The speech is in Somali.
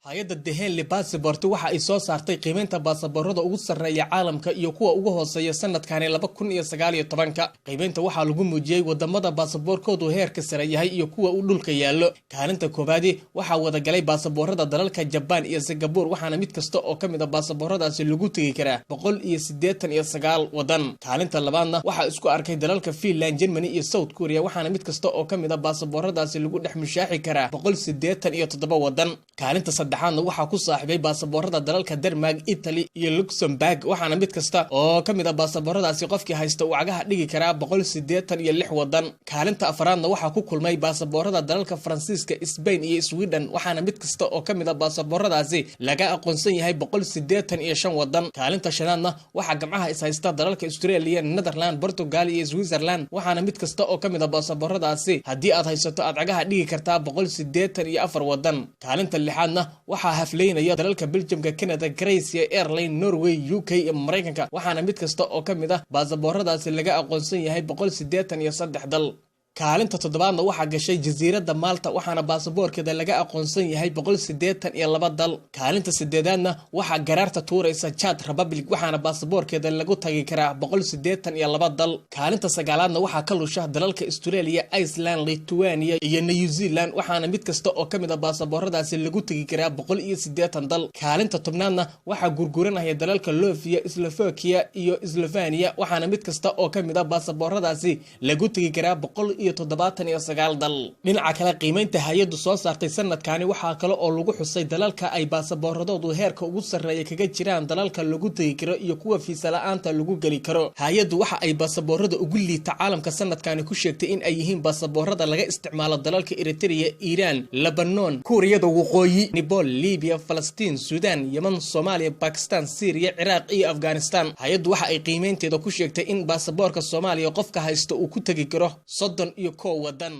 Hay-adda Dehenle Baasabort waxa ay soo saartay qiimeynta baasaboorada ugu sarreeya caalamka iyo kuwa ugu hooseeya sanadkani 2019-ka. Qiimeynta waxaa lagu muujiyey wadamada baasaboorkoodu heerka sare yahay iyo kuwa uu dhulka yaallo. Kaalinta koowaadi waxaa wadagalay baasaboorada dalalka Jabaan iyo Singabur, waxaana mid kasta oo ka mid a baasabooradaasi lagu tegi karaa 189 wadan. Kaalinta labaadna waxaa isku arkay dalalka Finland, Germany iyo South Korea, waxaana mid kasta oo ka mid a baasabooradaasi lagu dhex mushaaxi karaa 187 wadan. Kaalinta saddexaadna waxaa ku saaxiibay baasaboorada dalalka Denmark, Italy iyo Luxemburg, waxaana mid kasta oo ka mid a baasabooradaasi qofkii haysta uu cagaha dhigi karaa 186 wadan. Kaalinta afaraadna waxaa ku kulmay baasaboorada dalalka Faransiiska, Spain iyo Sweden, waxaana mid kasta oo ka mid a baasabooradaasi laga aqoonsan yahay 185 wadan. Kaalinta shanaadna waxaa gamcaha is haysta dalalka Australia, Netherland, Portugal iyo Switzerland, waxaana mid kasta oo ka mid a baasabooradaasi haddii aad haysato aad cagaha dhigi kartaa 184 wadan. Kaalinta lixaadna waxaa hafleynaya dalalka Belgiumka, Canada, Grecia, Airline, Norway, UK iyo Maraykanka, waxaana mid kasta oo ka mid ah baasabooradaasi laga aqoonsan yahay 183 dal. Kaalinta toddobaadna waxaa gashay jasiiradda Maalta, waxaana baasaboorkeeda laga aqoonsan yahay 182 dal. Kaalinta sideedaadna waxaa garaarta tuuraysa Chad Republic, waxaana baasaboorkeeda lagu tagi karaa 182 dal. Kaalinta sagaalaadna waxaa ka lusha dalalka Australia, Iceland, Lithuania iyo New Zealand, waxaana mid kasta oo ka mid a baasabooradaasi lagu tegi karaa 180 dal. Kaalinta tobnaadna waxaa gurguranaya dalalka Lofia, Slovakia iyo Slovenia, waxaana mid kasta oo ka mid a baasabooradaasi lagu tegi karaa 179 dal. Dhinaca kale, qiimeynta hay-addu soo saartay sanadkani waxaa kale oo lagu xusay dalalka ay baasaboorradoodu heerka ugu sarreeya kaga jiraan dalalka lagu tegi karo iyo kuwa fiisa la-aanta lagu geli karo. Hay-addu waxa ay baasaboorada ugu liita caalamka sanadkani ku sheegtay in ay yihiin baasaboorada laga isticmaalo dalalka Eritrea, Iiraan, Lebanon, Kuuriyada Waqooyi, Nibol, Libiya, Falastiin, Suudaan, Yeman, Soomaaliya, Bakistan, Siiriya, Ciraaq iyo Afghanistan. Hay-addu waxa ay qiimeynteeda ku sheegtay in baasaboorka Soomaaliya qofka haysta uu ku tegi karo 31 wadan.